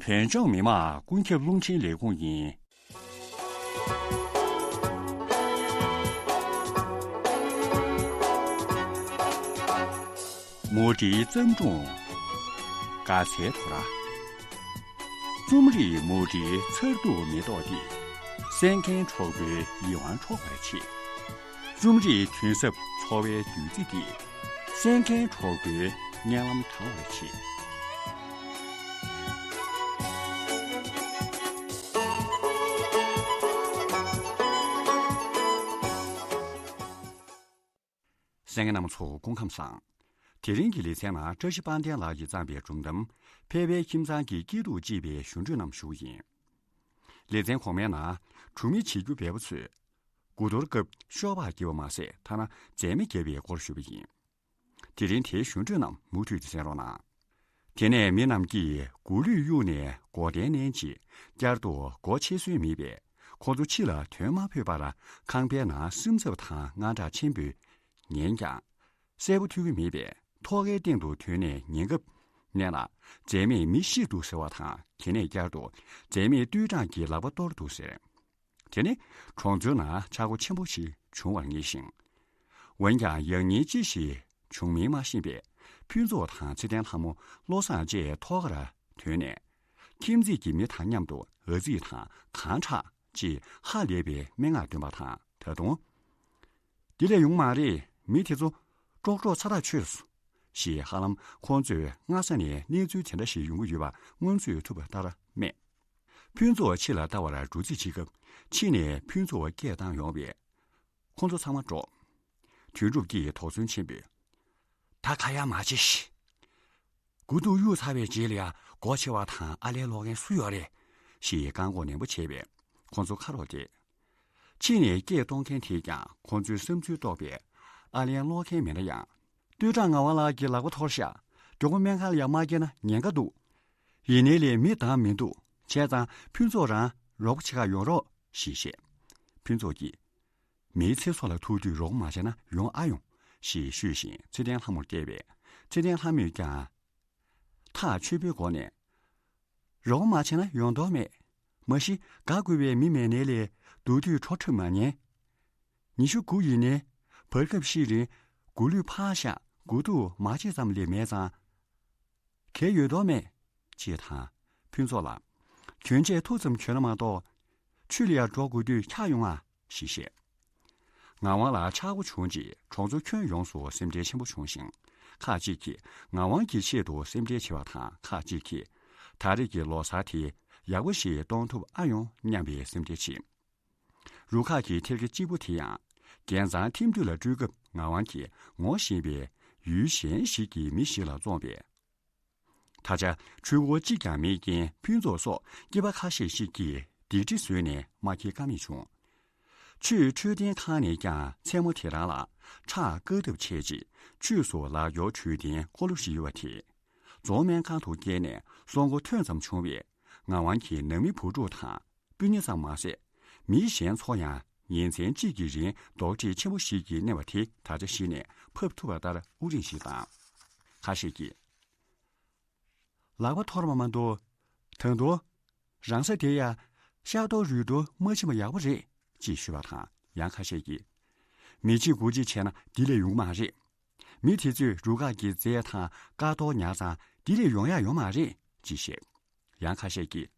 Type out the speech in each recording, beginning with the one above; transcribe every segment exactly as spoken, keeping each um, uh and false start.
བོད་ལྗོངས་མི་དམངས་ཀུན་ཁྱབ་རླུང་འཕྲིན་ལས་ཁུངས་ཡིན། མུ་འབྲེལ་བརྩམས་སྒྲུང་། དགའ་ཚལ་དོ་ར། རྩོམ་རིག་མུ་འབྲེལ་མཚར་སྡུག་མེ་ཏོག་འདི། གསན་མཁན་གྲོགས་པོའི་ཡིད་དབང་འཕྲོག་པར་བྱེད། རྩོམ་རིག་དུས་ཟབ་འཚོ་བའི་བདུད་རྩི་འདི། གསན་མཁན་གྲོགས་པོའི་སྙན་ལམ་དྲང་བར་བྱེད། གསན་མཁན་རྣམ་པ་ཚོ་སྐུ་ཁམས་བཟང་། དེ་རིང་གི་ལེ་ཚན་ནང་བཀྲ་ཤིས་དཔལ་ལྡན་ལགས་ཀྱིས་བརྩམས་པའི་སྒྲུང་གཏམ། ཕལ་པའི་ཁྱིམ་ཚང་གི་སྐྱིད་སྡུག་ཅེས་པའི་ཞུ་འཕྲོས་རྣམས་ཞུ་གི་ཡིན། ལེ་ཚན་གོང་མའི་ནང་། གྲོང་མི་བྱེད་རྒྱུ་བལ་པོ་ཚོས། དགུ་གཏོར་སྐབས་ཤོག་སྦག་བརྒྱབ་པ་མ་ཟད་ཐ་ན་རྫས་མེ་བརྒྱབ་པའི་སྐོར་ཞུས་པ་ཡིན། དེ་རིང་དེའི་ཞུ་འཕྲོས་རྣམས་མུ་མཐུད་དུ་གསན་རོགས་གནང་། དེ་ནས་མི་རྣམས་ཀྱིས་མགོ་ལུས་གཡུགས་ནས་སྒོ་གཏན་མནན་རྗེས་བསྐྱར་དུ་སྒོ་ཕྱེ་སྲོལ་མེད་པས། ཁོ་ཚོ་ཕྱི་ལ་ཐོན་མ་ཕོད་པར་ཁང་པའི་ནང་སེམས་འཚབ་དང་དངངས་སྐྲག་ཆེན་པོས་ཉན་ཀྱང་། གསལ་པོ་ཐོས་ཀྱི་མེད་པས་ཐོག་ཁའི་སྟེང་དུ་ཐོན་ནས་ཉན་སྐབས། མནན་ལ། རྫས་མེས་མི་ཤི་འདུག་ཟེར་བ་དང་། དེ་ནས་བསྐྱར་དུ་རྫས་མེས་ཏུའུ་ཀྲང་གིས་ལག་པ་གཏོར་འདུག་ཟེར། དེ་ནི་གྲོང་ཚོའི་ནང་ཆག་སྒོ་ཆེན་པོ་ཞིག་བྱུང་བར་ངེས་ཤིང་། འོན་ཀྱང་ཡང་སྙིང་ཅི་ཞིག་བྱུང་མིན་མ་ཤེས་པས། ཕུན་ཚོགས་དང་ཚེ་བརྟན་ལྷ་མོ་བློ་བཟང་བཅས་ཐོག་ཁར་ཐོན་ནས། ཁྱིམ་མཚེས་ཀྱི་མི་དང་མཉམ་དུ་ཨ་ཙི་དང་གངས་ཁྲག་ཅེས་ཧ་ལས་པའི་སྨྲེ་སྔགས་འདོན་པ་དང་། ད་དུང་། འདི་ལས་ཡོང་མ་རེད། མི་དེ་ཚོ་ཀྲོག་ཀྲོག་ཚ་ཐག་ཆོད་སོང་། ཞེས་ཧ་ལམ་ཁོང་ཚོས་སྔ་ས་ནས་གནས་ཚུལ་དེ་འདྲ་ཞིག་ཡོང་གི་ཡོད་པ་སྔོན་ཚོད་ཐུབ་པ་ལྟར་སྨྲས། ཕུན་ཚོགས་ཕྱི་ལ་ལྟ་བར་འགྲོ་རྩིས་བྱེད་སྐབས། ཕྱི་ནས་ཕུན་ཚོགས་སྐད་བཏང་ཡོང་བས། ཁོང་ཚོ་ཚང་མ་འདྲོགས། དོན་གྲུབ་ཀྱིས་དོགས་ཟོན་ཆེན་པོས། ད་ག་ཡ་མ་བྱེད་ཤིག་དགུ་ཐུག་གཡུག་ཚར་བའི་རྗེས་ལ་ཡ་སྒོ་ཕྱེ་བ་དང་ཨ་ལན་སློག་མཁན་སུ་ཡོད་རེད། ཞེས་བཀག་འགོག་ནན་པོ་བྱས་པས་ཁོང་ཚོ་ཁ་རོག་བསྡད། ཕྱི་ནས་སྐད་གཏོང་མཁན་དེས་ཀྱང་ཁོང་ཚོའི་བསམ་ཚུལ་རྟོགས་པས། ཨ་ལན་སློག་མཁན་མེད་ན་ཡང་། ཏུའུ་ཀྲང་ངག་དབང་ལགས་ཀྱིས་ལག་པ་འཐོར་ཤག་མགྱོགས་པོ་སྨན་ཁང་ལ་ཡར་མ་བསྐྱལ་ན་ཉེན་ཁ་འདུག་ཡིན་ནའི་ལས་མི་བདམས་མི་འདུག་བྱས་ཙང་ཕུན་ཚོགས་རང་རོགས་པ་བྱེད་ག་ཡོང་རོགས་ཞེས་བཤད། ཕུན་ཚོགས་ཀྱིས། མིའི་ཚེ་སྲོག་ལ་ཐུག་དུས་རོགས་པ་མ་བྱས་ན་ཡོང་ཨ་ཡོང་། ཞེས་ཤོད་བཞིན་ཚེ་བརྟན་ལྷ་མོར་བལྟས་པས་ཚེ་བརྟན་ལྷ་མོས་ཀྱང་། ཐག་ཆོད་པོའི་སྒོ་ནས། རོགས་པ་མ་བྱས་ན་ཡོང་དོགས་མེད། མ་གཞི་དགའ་དགོས་པའི་མི་མེད་ནའི་ལས་སྡུག་དུས་གྲོ་ཁྲོད་མ་ཉན། ཉི་ཤུ་དགུ་ཡིན་ནའི་བར་སྐབས་ཤིག་རིང་མགོ་ལུས་འཕར་ཤག་མགོ་ཐུག་མ་བྱེད་ཙམ་ལས་མེད་ཙང་། གལ་ཡོད་དོགས་མེད། ཅེས་དང་། ཕུན་ཚོགས་ལ། གྱོན་ཆས་མཐུག་ཙམ་གྱོན་ན་མ་གཏོགས། ཆུ་ལ་ཡར་འགྲོ་དགོས་དུས་འཁྱག་ཡོང་ཨ། ཞེས་བཤད། ངག་དབང་ལ་ཆག་སྒོ་བྱུང་རྗེས་གྲོང་ཚོ་ཁྱོན་ཡོངས་སུ་སེམས་ཁྲལ་ཆེན་པོ་བྱུང་ཞིང་། ཁག་ཅིག་གིས་ངག་དབང་གི་ཆེད་དུ་སེམས་ཁྲལ་བྱེད་པ་དང་ཁག་ཅིག་གིས། ད་རེས་ཀྱི་ལོ་གསར་དེ་ཡག་པོ་ཞིག་གཏོང་ཐུབ་ཨ་ཡོང་སྙམ་པའི་སེམས་ཁྲལ་བྱེད། རུ་ཁག་གི་ཐེར་གེ་གཅིག་པུ་དེ་ཡང་རྒྱལ་མཚང་ཐིམ་དུས་ལ་སྤྲུལ་སྐབས་ངག་དབང་གིས་ངོ་ཤེས་པའི་ཡུལ་གཞན་ཞིག་གི་མི་ཞིག་ལ་བཙོངས་པས། ད་ཆ་ཆོས་སྒོ་གཅིག་ཀྱང་མེད་རྐྱེན་ཕུན་ཚོགས་སོགས་སྐྱེས་པ་ཁ་ཤས་ཤིག་གིས་སྡིག་སྒྲིབ་བཟོས་ནས་མ་འཁྱེར་ཀ་མེད་བྱུང་། ཆུའི་འཕྲོད་བསྟེན་ཁང་ནས་ཀྱང་མཚན་མོ་དེ་རང་ལ་ཁྲག་བཀག་ཐབས་བྱས་རྗེས་ཆུས་སུ་ལག་སྐྱོར་འཕྲོད་བསྟེན་འཁོར་ལོ་ཞིག་ཡོད་པ་དེ། རྫོང་སྨན་ཁང་དུ་བསྐྱལ་ནས་སྲོག་མགོ་ཐོན་ཙམ་བྱུང་བས། ངག་དབང་གི་ནང་མི་བུ་ཕྲུག་དང་སྤུན་ཉེ་ཙམ་མ་ཟད། མི་གཞན་ཚོ་ཡང་ཉིན་མཚན་གཅིག་གི་རིང་རྡོག་ཁྲེས་ཆེན་པོ་ཞིག་གིས་མནན་པ་དེ་ད་ཆ་གཞི་ནས་ཕབ་ཐུབ་པ་ལྟར་དབུགས་རིང་ཞིག་བཏང་། ཁ་ཤས་ཀྱིས། ལག་པ་འཐོར་བ་མ་གཏོགས། ད་དུང་། རང་ས་དེ་ཡ། ཤ་སྟག་རུས་སྟོབས་མ་ཕྱིན་པ་ཡག་པོ་རེད། ཅེས་ཞུས་པ་དང་ཡང་ཁ་ཤས་ཀྱིས། མི་གཅིག་དགུ་གཅིག་བྱས་ན་འདི་ལས་ཡོང་གི་མ་རེད། མི་དེ་ཚོས་རུ་ཁག་གི་རྫས་དང་ཀ་ཏོག་ཉར་ཙང་འདི་ལས་ཡོང་ཡ་ཡོད་མ་རེད་ཅེས་བཤད། ཡང་ཁ་ཤས་ཀྱིས།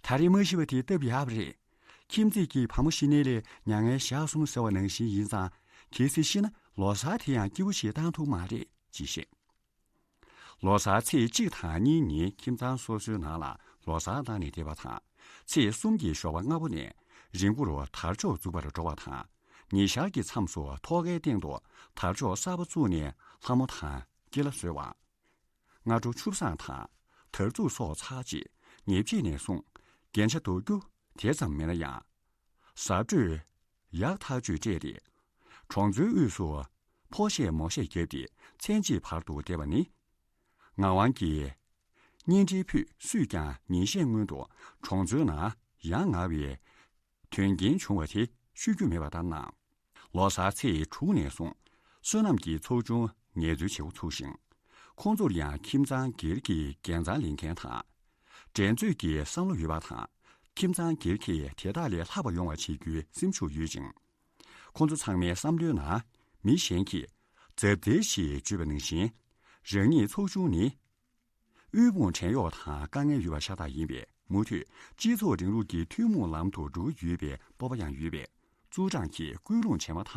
ད་རེས་མ་ཤི་བ་དེ་སྟབས་ཡག་པ་རེད། ཁྱིམ་མཚེས་ཀྱི་བུ་མོ་ཤི་ནའི་ལས་མྱ་ངན་ཞག་གསུམ་ཟེར་བ་ནང་བཞིན་ཡིན་ཙང་། གལ་སྲིད་ཤི་ན་ལོ་གསར་དེ་ཡང་སྐྱིད་པོ་ཞིག་བཏང་ཐུབ་མ་རེད་ཅེས་བཤད། ལོ་གསར་ཚེས་གཅིག་དང་གཉིས་ཉིན་ཁྱིམ་ཚང་སོ་སོའི་ནང་ལ་ལོ་གསར་བཏང་ནས་བསྡད་པ་དང་། ཚེས་གསུམ་གྱི་ཞོགས་པ་སྔ་པོ་ནས་རི་མགོ་རུ་དར་ལྕོག་འཛུགས་པར་འགྲོ་བ་དང་། ཉི་ཤར་གྱི་མཚམས་སུ་ཐོག་ཁའི་སྟེང་དུ་དར་ལྕོག་གསར་པ་བཙུགས་ནས་ལྷ་མོ་དང་སྐྱེ་ལ་གསོལ་བ། སྔ་དྲོ་ཆུ་བཟང་དང་དར་ལྕོག་སོགས་ཚར་རྗེས་ཉེ་ཕྱེད་ནས་བཟུང་རྒྱན་ཆ་འདོགས་རྒྱུ་དེ་ཙམ་མེད་ན་ཡང་། གཟབ་སྤྲོས་ཡག་ཐག་ཆོད་སྤྲས་ཏེ། གྲོང་ཚོའི་དབུས་སུ་ཕོ་གཞས་མོ་གཞས་བརྒྱབ་སྟེ་མཚན་དཔྱད་བར་དུ་བསྡད་པ་ནི། ངག་དབང་གིས་གཉེན་སྒྲིག་ཕུད་སུས་ཀྱང་ཉིན་ཤས་སྔོན་དུ་གྲོང་ཚོའི་ནང་ཡར་མངགས་པའི་དོན་རྐྱེན་བྱུང་བ་དེ་ཤོད་རྒྱུ་མེད་པ་ལྟར་སྣང་། ལོ་གསར་ཚེས་དྲུག་ནས་བཟུང་བསོད་ནམས་ཀྱི་ཚོགས་ཆུང་ངལ་རྩོལ་བྱེད་འགོ་ཚུགས་ཤིང་། ཁོང་ཚོར་ཡང་ཁྱིམ་ཚང་སྒེར་གྱི་རྒྱལ་མཚན་ལེན་མཁན་དང་། འགྲན་རྩོད་ཀྱི་བསམ་བློ་ཡོད་པ་དང་། ཁྱིམ་ཚང་སྒེར་གྱིས་དེ་དག་ལས་ལྷག་པ་ཡོང་བ་བྱེད་རྒྱུའི་སེམས་ཤུགས་ཡོད་ཅིང་། ཁོང་ཚོ་ཚང་མའི་བསམ་བློའི་ནང་མི་གཞན་གྱིས་རྫབ་རྫིབ་ཞེས་བརྗོད་པ་ནང་བཞིན། རང་ཉིད་ཚོགས་ཆུང་ནི། དབུལ་ཕོངས་བྲན་གཡོག་དང་དཀའ་ངལ་ཡོད་པ་ཤ་སྟག་ཡིན་པས། མུ་མཐུད་སྤྱི་ཚོགས་རིང་ལུགས་ཀྱི་ཐུན་མོང་ལམ་དུ་འགྲོ་གི་ཡོད་པའི་སྤོབས་པ་ཡང་ཡོད་པས། ཙུའུ་ཀྲང་གིས་སྐུལ་སློང་བྱས་མ་ཐག་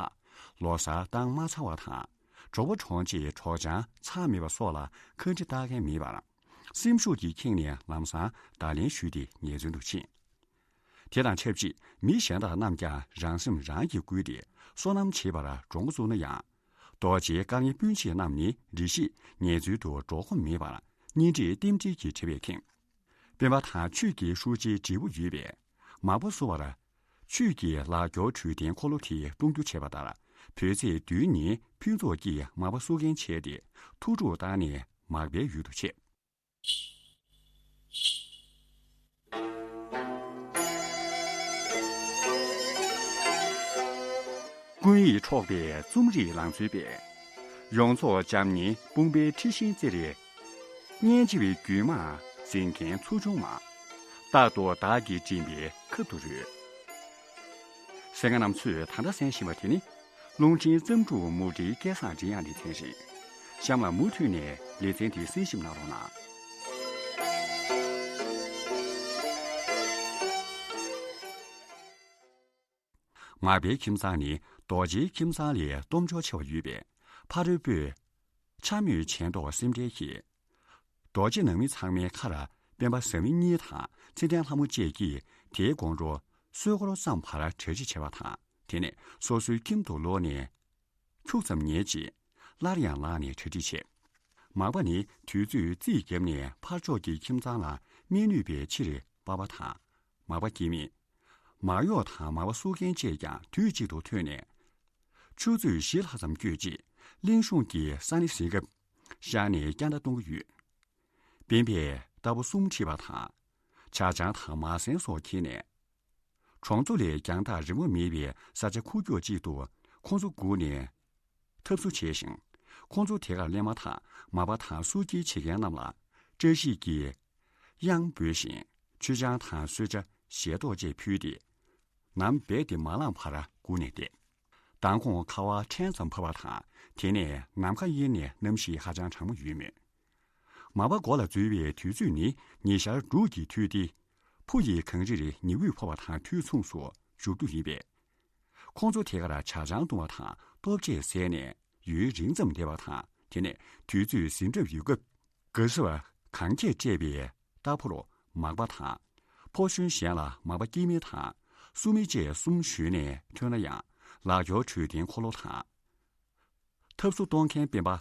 ལོ་གསར་བཏང་མ་ཚར་བ་དང་། གྲོགས་པོ་གྲོངས་རྗེས་གྲོགས་བྱང་ཚར་མེད་པ་སོགས་ལ་ཁ་འདྲི་བལྟ་མཁན་མེད་པར། སེམས་ཤུགས་ཀྱི་ཁེངས་ནས་ལམ་སང་བརྡ་ལན་ཞུས་ཏེ་ངེས་བརྩོན་དུ་ཕྱིན། དེ་དང་ཆབས་ཅིག་མི་གཞན་དག་རྣམས་ཀྱང་རང་སེམས་རང་གིས་བསྒུལ་ཏེ་སོ་ནམ་བྱེད་པར་གྲོས་འགོ་བཙུགས་ན་ཡང་། རྡོ་རྗེའི་སྐར་མའི་སྤུན་མཆེད་རྣམས་ནི་རེ་ཞིག་ངལ་རྩོལ་དུ་འགྲོ་ཁོམ་མེད་པར་གཉེན་སྒྲིག་རྟེན་འབྲེལ་གྱི་འབྲེལ་བས་ཁེངས། སྤེན་པ་དང་ཆོས་ཀྱི་ཧྲུའུ་ཅིའི་འབྲས་བུ་ཡོད་པས། མར་པ་བསུ་བར་ཆོས་ཀྱི་ལག་སྐྱོར་གྲོས་དན་འཁོར་ལོ་དེ་གཏོང་རྒྱུ་བྱས་པ་ལྟར། བོད་ཚེས་བདུན་ཉིན་ཕུན་ཚོགས་ཀྱིས་མར་པ་བསུ་མཁན་བྱས་ཏེ་ཐུགས་སྤྲོ་བཏང་ནས་མར་པའི་ཡུལ་དུ་ཆས། ཀུན་ཡིད་འཕྲོག་པའི་རྩོམ་རིག་ལང་ཚོའི་དཔལ། ཡོངས་རྫོགས་འཇམ་མཉེན་དཔུང་པའི་འཁྲི་ཤིང་རྩེར། སྙན་འཇེབས་རྒྱུད་མང་འཛིན་མཁན་ཚོགས་ཆུང་མ། རྟག་ཏུ་བདག་གིས་མགྲིན་པའི་ཁབ་ཏུ་རོལ། གསན་མཁན་རྣམ་ཚོས་ད་ལྟ་གསན་བཞིན་པ་དེ་ནི། རླུང་འཕྲིན་བརྩམས་སྒྲུང་མུ་འབྲེལ་སྐལ་བཟང་མགྲིན་དབྱངས་ལེ་ཚན་རེད། གཤམ་ལ་མུ་མཐུད་ནས་ལེ་ཚན་དེ་གསན་ཞིབ་གནང་རོགས་གནང་། མར་པའི་ཁྱིམ་ཚང་ནི་རྡོ་རྗེའི་ཁྱིམ་ཚང་ལས་སྟོབས་འབྱོར་ཆེ་བ་ཡོད་པས། ཕ་རོལ་པོས་ཕྱག་མོས་བྱས་མདོག་སེམས་ཁྲལ་གྱིས། རྡོ་རྗེ་ནང་མི་ཚང་མའི་ཁར་སྤེན་པ་བཟའ་མི་གཉིས་དང་ཚེ་བརྟན་ལྷ་མོ་བཅས་ཀྱིས་དེའི་དགོང་དྲོ་གསོལ་འཁོར་བརྩམས་པར་གྲ་སྒྲིག་བྱས་པ་དང་། དེ་ནས་སོ་སོའི་ཁྱིམ་དུ་ལོག་ནས་ཁྱུག་ཙམ་ཉལ་རྗེས་སླར་ཡང་ལངས་ནས་གྲ་སྒྲིག་བྱས། མག་པ་ནི་དུས་ཚོད་རྩིས་བརྒྱབ་ནས་ཕར་ཕྱོགས་ཀྱི་ཁྱིམ་ཚང་ལ་སྨན་ནུས་པའི་ཕྱིར་པ་ཕ་དང་། མག་པ་སྐྱེ་དམན། མག་གཡོག་དང་མག་པ་བསུ་མཁན་བཅས་ཀྱང་དུས་གཅིག་ཏུ་ཐོན་ནས། ཆུ་ཚོད་བཞི་ལྷག་ཙམ་བསྐྱོད་རྗེས་གླིང་གཞུང་གི་ས་སྣེ་ཟིན་སྐབས་ཤར་ནས་རྐྱང་བདའ་གཏོང་གི་ཡོད། སྤེན་པས་རྟ་ཕོ་གསུམ་ཁྲིད་པ་དང་། ཇ་ཆང་དང་མར་སྲན་སོགས་འཁྱེར་ནས། གྲོང་ཚོ་ལས་རྒྱང་ཐག་རིང་པོ་མེད་པའི་ས་ཆ་ཁུག་ཀྱོག་ཅིག་ཏུ་ཁོང་ཚོ་སྒུག་ནས་ཐབ་བསུ་བྱས་ཤིང་། ཁོང་ཚོ་དེ་གར་སླེབས་མ་ཐག་མག་པ་དང་བསུ་སྐྱེལ་བྱེད་མཁན་རྣམས་ལ་བཀྲ་ཤིས་ཀྱི་གཡང་འབོད་བཞིན་མཆོད་ཆང་དང་གསོལ་ཇ་ཞལ་ཏོག་བཅས་ཕུལ་ཏེ། ནམ་རྦད་དེ་མ་ལངས་བར་སྒུག་ནས་བསྡད། མདང་དགོང་ཁ་བ་ཕྲན་ཙམ་བབས་པ་དང་། དེ་ནས་ནམ་མཁའ་དབྱེར་ནས་གནམ་གཤིས་ཧ་ཅང་གྲང་མོ་ཡོད་མོད། མག་པ་མགོ་ལ་འཛུལ་བའི་དུས་ཚོད་ནི་ཉི་ཤར་འབྲུག་གི་དུས་ཏེ། ཕོ་ཡི་གངས་རིར་ཉི་འོད་ཕོག་པ་དང་དུས་མཚུངས་སུ་བཞུགས་རྒྱུ་ཡིན་པས། ཁོང་ཚོ་དེ་གར་ཇ་ཆང་བཏུང་བ་དང་ལྟོ་ཆས་ཟས་ནས་ཡུན་རིང་ཙམ་བསྡད་པ་དང་། དེ་ནས་དུས་ཚོད་ཟིན་གྲབས་ཡོད་སྐབས། དགའ་སེམས་གངས་རྒྱས་སྤྲས་པའི་རྟ་ཕོར་མག་པ་དང་། ཕོ་གཞོན་གཞན་ལ་མག་པ་སྐྱེ་དམན་དང་བསུ་མི་བཅས་གསུམ་ཞུས་ནས་ཐོན་ན་ཡང་། ལག་སྐྱོར་གྲོས་དན་འཁོར་ལོ་དང་། ཐབ་བསུ་གཏོང་མཁན་སྤེན་པ།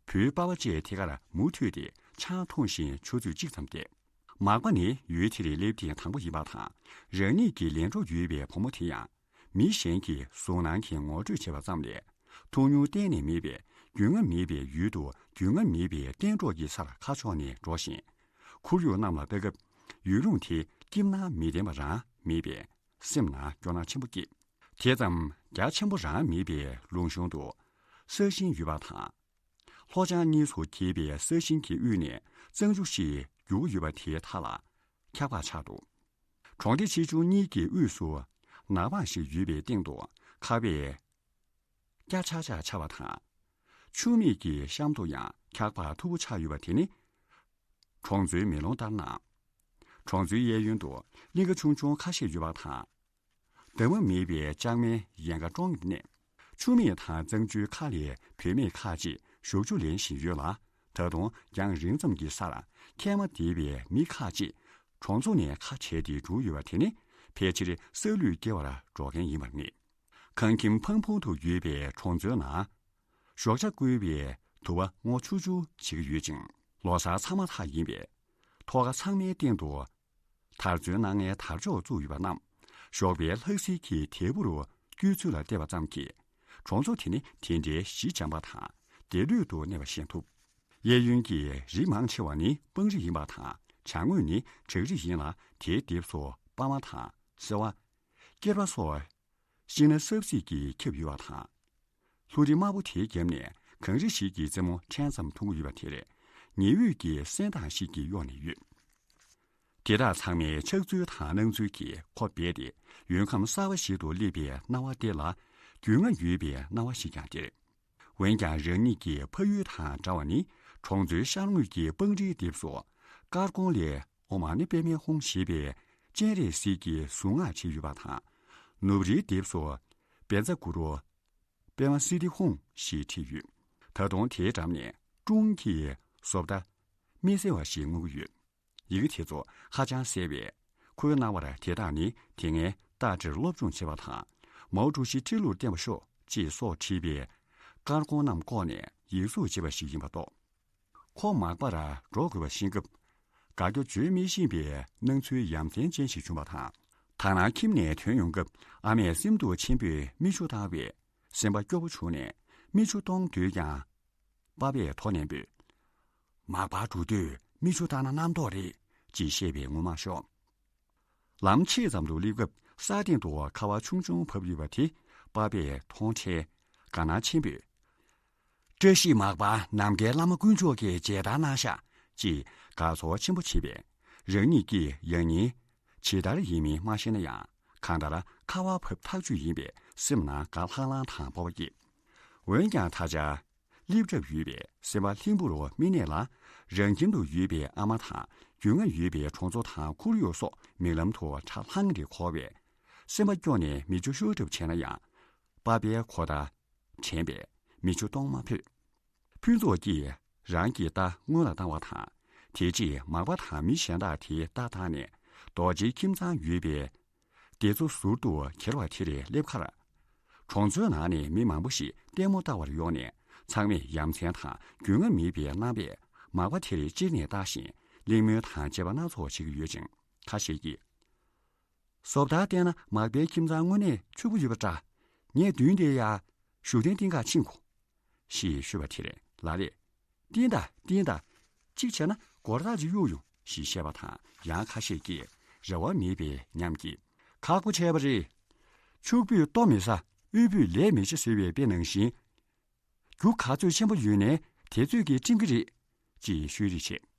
བུའི་པ་ཕ་བཅས་དེ་གར་མུ་མཐུད་དེ་ཆང་འཐུང་བཞིན་ཆུ་ཚོད་གཅིག་ཙམ་བསྡད། མག་པ་ནི་ཡུལ་དེར་སླེབས་ཐེངས་དང་པོ་ཡིན་པ་དང་། རང་ཉིད་ཀྱི་ལས་འཕྲོ་ཡོད་པའི་བུ་མོ་དེ་ཡང་མི་གཞན་གྱིས་གཟུགས་སྣང་གིས་ངོ་སྤྲོད་བྱས་པ་ཙམ་ལས། ཐུགས་མྱོང་གཏན་ནས་མེད་པས། རྒྱུས་མངའ་མེད་པའི་ཡུལ་དུ་རྒྱུས་མངའ་མེད་པའི་གཏན་གྲོགས་ཀྱི་སར་ཁ་ཕྱོགས་ནས་འགྲོ་ཞིང་། ཁོར་ཡུག་རྣམས་ལ་ལྟ་སྐབས། ཡུལ་ལུང་དེ་སྐྱིད་སྣང་མི་ལྡན་པ་རང་མེད་པས། སེམས་ནང་སྐྱོ་སྣང་ཆེན་པོ་སྐྱེས། དེ་ཙམ་རྒྱ་ཆེན་པོ་རང་མེད་པའི་ལུང་གཤོང་དུ་ས་ཞིང་ཡོད་པ་དང་། ལྷོ་བྱང་གཉིས་སུ་གྱེས་པའི་ས་ཞིང་གི་དབུས་ནས་གཙང་ཆུ་ཞིག་རྒྱུག་ཡོད་པ་དེའི་མཐའ་ལ་འཁྱགས་པ་ཆགས་འདུག་གྲོང་སྡེ་ཆེ་ཆུང་གཉིས་ཀྱི་དབུས་སུ་ནགས་འབངས་ཤིག་ཡོད་པའི་སྟེང་དུ་ཁ་བས་སྐྱ་ཆག་ཆག་ཆགས་པ་དང་། ཆུ་མིག་གི་གཤམ་དུ་ཡང་འཁྱགས་པ་མཐུག་པོ་ཆགས་ཡོད་པ་དེ་ནི། གྲོང་ཚོའི་མེ་ལོང་ལྟར་སྣང་། གྲོང་ཚོའི་གཡས་གཡོན་དུ་གླིང་ག་ཆུང་ཆུང་ཁ་ཤས་ཡོད་པ་དང་། འདབ་མ་མེད་པའི་ལྕང་མའི་ཡལ་ག་ཀྲོང་གནས། ཆུ་མིག་དང་གཙང་ཆུའི་ཁ་ལས་བུད་མེད་ཁག་ཅིག་ཞོགས་ཇ་ལེན་བཞིན་ཡོད་ལ། ད་དུང་རྒྱང་རིང་ཙམ་གྱི་སར་ཁལ་མ་བསྡད་པའི་མི་ཁག་ཅིག་གྲོང་ཚོ་ནས་ཁ་བྱས་ཏེ་འགྲོ་ཡོད་པ་དེ་ནི་ཕལ་ཆེར་ས་ལུད་སྐྱེལ་བར་འགྲོ་མཁན་ཡིན་པར་ངེས། ཁང་ཁྱིམ་ཕང་ཕུང་དུ་ཡོད་པའི་གྲོང་ཚོའི་ནང་། ཞོགས་ཇ་བསྐོལ་བའི་དུ་བ་སྔོ་ཆུར་ཆུར་བྱེད་ཀྱི་ཡོད་ཅིང་། ལོ་གསར་ཚང་མ་ཐག་ཡིན་པས། ཐོག་ཁ་ཚང་མའི་སྟེང་དུ་དར་ཚོན་སྣ་ལྔའི་དར་ལྕོག་བཙུགས་ཡོད་པ་རྣམས་ཞོགས་པའི་ལྷག་བསིལ་གྱི་དལ་བུར་བསྐྱོད་ཚུལ་ལ་བལྟས་པ་ཙམ་གྱིས། གྲོང་ཚོ་དེ་ནི་དེ་འདྲའི་ཞི་འཇམ་པ་དང་བདེ་ལུས་དུ་གནས་པ་ཤེས་ཐུབ། གཡས་གཡོན་གྱི་རི་མང་ཆེ་བ་ནི་སྤང་རི་ཡིན་པ་དང་། བྱང་ངོས་ནི་བྲག་རི་ཡིན་ལ། དེའི་ལྡེབས་སུ་པདྨ་དང་སེ་བ། སྐྱེར་པ་སོགས་ཤིང་སྣ་སྲབ་སིབ་ཀྱིས་ཁྱབ་ཡོད་པ་དང་། ལྷུ་རི་དམར་པོ་དེའི་རྒྱབ་ནས་གངས་རི་ཞིག་གི་རྩེ་མོ་ཕྲན་ཙམ་མཐོང་གི་ཡོད་པ་དེར། ཉི་འོད་ཀྱི་སེམས་གཏམ་ཞིག་གིས་གཡོགས་ནས་ཡོད། དེ་དག་ཚང་མའི་ཆགས་ཚུལ་དང་སྣང་ཚུལ་གྱིས་ཁོ་སྦས་ཏེ། ཡུལ་ཁམས་གསར་བ་ཞིག་ཏུ་སླེབས་པའི་སྣང་བ་དེ་ལ་རྒྱུས་མངའ་ཡོད་པའི་སྣང་བ་ཞིག་ཀྱང་སྟེར། འོན་ཀྱང་རང་ཉིད་ཀྱི་ཕ་ཡུལ་དང་འདྲ་བ་ནི། གྲོང་ཚོའི་ཤར་ངོས་ཀྱི་སྤང་རིའི་ལྡེབས་སུ་དཀར་ཀོང་ལས་ཨོཾ་མ་ཎི་པདྨེ་ཧཱུྃ་ཞེས་པའི་སྤྱན་རས་གཟིགས་ཀྱི་གཟུངས་སྔགས་བྲིས་ཡོད་པ་དང་། ནུབ་རིའི་ལྡེབས་སུ་བཛྲ་གུ་རུ་པདྨ་སིདྡྷི་ཧཱུྃ་ཞེས་བྲིས་ཡོད། ད་དུང་དེའི་འགྲམ་ནས་ཀྲུང་གིས་བཟོ་ལྟ་མི་གསལ་བ་ཞིག་མངོན་གྱི་ཡོད། ཡི་གེ་དེ་ཚོ་ཧ་ཅང་གསལ་བས། ཁོའི་རྣ་བར་དེ་དག་ནི་དེ་སྔའི་རྟ་དྲེལ་སློབ་སྦྱོང་བྱེད་པ་དང་། མའོ་ཀྲུའུ་ཞི་ཁྲི་ལུར་བརྟན་པར་ཤོག་ཅེས་སོགས་བྲིས་པའི་དཀར་ཀོང་རྣམས་བཀོག་ནས་ཡིག་གཟུགས་བྱེད་པ་ཞིག་ཡིན་པ་རྟོགས། ཁོ་མག་པར་འགྲོ་དགོས་པ་ཤེས་སྐབས། དགའ་སྐྱོ་བརྗོད་མི་ཤེས་པའི་སྣང་ཚུལ་ཡ་མཚན་ཅན་ཞིག་བྱུང་བ་དང་། ད་ནངས་ཁྱིམ་ནས་ཐོན་ཡོང་སྐབས། ཨ་མས་སེམས་སྡུག་ཆེན་པོས་མིག་ཆུ་བཏང་བས། སེམས་པ་སྐྱོ་པོ་བྱུང་ནས་མིག་ཆུ་གཏོང་འདོད་ཀྱང་། པ་ཕས་དོ་ནན་པོས། མག་པར་འགྲོ་དུས་མིག་ཆུ་བཏང་ན་རྣམ་རྟོག་རེད་ཅེས་བཤད་པས་ངོ་མ་ཤོར། ལམ་ཕྱེད་ཙམ་དུ་སླེབས་སྐབས། ས་སྟེང་དུ་ཁ་བ་ཆུང་ཆུང་བབས་ཡོད་པ་དེ་པ་ཕས་མཐོང་འཕྲལ་དགའ་སྣང་ཆེན་པོས། བཀྲ་ཤིས་མག་པ་ནམ་མཁའི་བླ་མ་དཀོན་མཆོག་གིས་མཇལ་དར་གནང་ཤག་ཅེས་དགའ་ཚོར་ཆེན་པོ་བྱེད་པས། རང་ཉིད་ཀྱིས་ཡང་སྙིང་ཇི་ལྟར་ཡིན་མིན་མ་ཤེས་ན་ཡང་། གང་ལྟར་ཁ་བ་བབས་ཐག་ཆོད་ཡིན་པས། སེམས་ནང་དགའ་ལྷང་ལྷང་དང་སྤོབས་པ་སྐྱེས། འོན་ཀྱང་ད་ཆ་སླེབས་གྲབས་ཡོད་པས། སེམས་པ་ལྷིང་པོར་མི་གནས་ལ། རང་ཁྱིམ་དུ་ཡོད་པའི་ཨ་མ་དང་རྒྱུས་མངའ་ཡོད་པའི་གྲོང་ཚོ་དང་ཁོར་ཡུག་སོགས་མིག་ལམ་དུ་ཁྲ་ལྷང་རེ་འཁོར་བས། སེམས་པ་སྐྱོ་ནས་མིག་ཆུ་ཤོར་གྲབས་བྱས་ན་ཡང་། པ་ཕའི་གོ་བརྡ་དྲན་པས་མིག་ཆུ་གཏོང་མ་ཕོད། ཕུན་ཚོགས་ཀྱིས་རང་གི་རྟ་སྔོན་ལ་བཏང་བ་དང་། དེ་རྗེས་མག་པ་དང་མི་གཞན་དག་དེའི་རྟ་བཏང་ནས། རྡོ་རྗེ་ཁྱིམ་ཚང་ཡོད་པའི་སྡེ་ཚོ་ཟུར་དུ་གྱེར་བ་དེར་སླེབས་ཁར། གྲོང་ཚོའི་ནང་ནས་མི་མང་པོ་ཞིག་ལྟད་མོ་ལྟ་བར་ཡོང་ནས། ཚང་མས་ཡ་མཚན་དང་རྒྱུས་མངའ་མེད་པའི་རྣམ་པས་མག་པ་དེར་ཅེར་ནས་ལྟ་བཞིན། གླེང་མོལ་དང་བཅས་པ་སྣ་ཚོགས་བྱེད་ཀྱི་ཡོད་ཅིང་། ཁ་ཤས་ཀྱིས། བཟོ་ལྟར་བལྟས་ན་མག་པའི་ཁྱིམ་ཚང་དངོས་གནས་ཕྱུག་པོ་ཡོད་པ་འདྲ། ངས་མདུན་དེ་ཡ་བཞུགས་གདན་བཏིང་ག་ཕྱིན་གོ། ཞེས་ཤོད་པ་དེར་ལ་ལས། བཏིང་དང་བཏིང་དང་། གཅིག་བྱས་ན་སྒོར་རྟགས་ཅིག་གཡུག་ཡོང་ཞེས་བཤད་པ་དང་། ཡང་ཁ་ཤས་ཀྱིས་རེ་བ་མེད་པའི་ཉམས་ཀྱིས། ཁག་པོ་བྱས་པ་རེད། ཕྱུག་པོས་ལྟོ་མི་ཟ། དབུལ་པོས་ལས་མི་བྱེད་ཟེར་བའི་དཔེ་ནང་བཞིན། རྒྱུ་ག་ཚོད་ཆེན་པོ་ཡོད་ནའི་དེ་ཚོད་ཀྱིས་ཁྲིམས་ཀྱི་རེད། ཅེས་ཤོད་རེས་བྱས།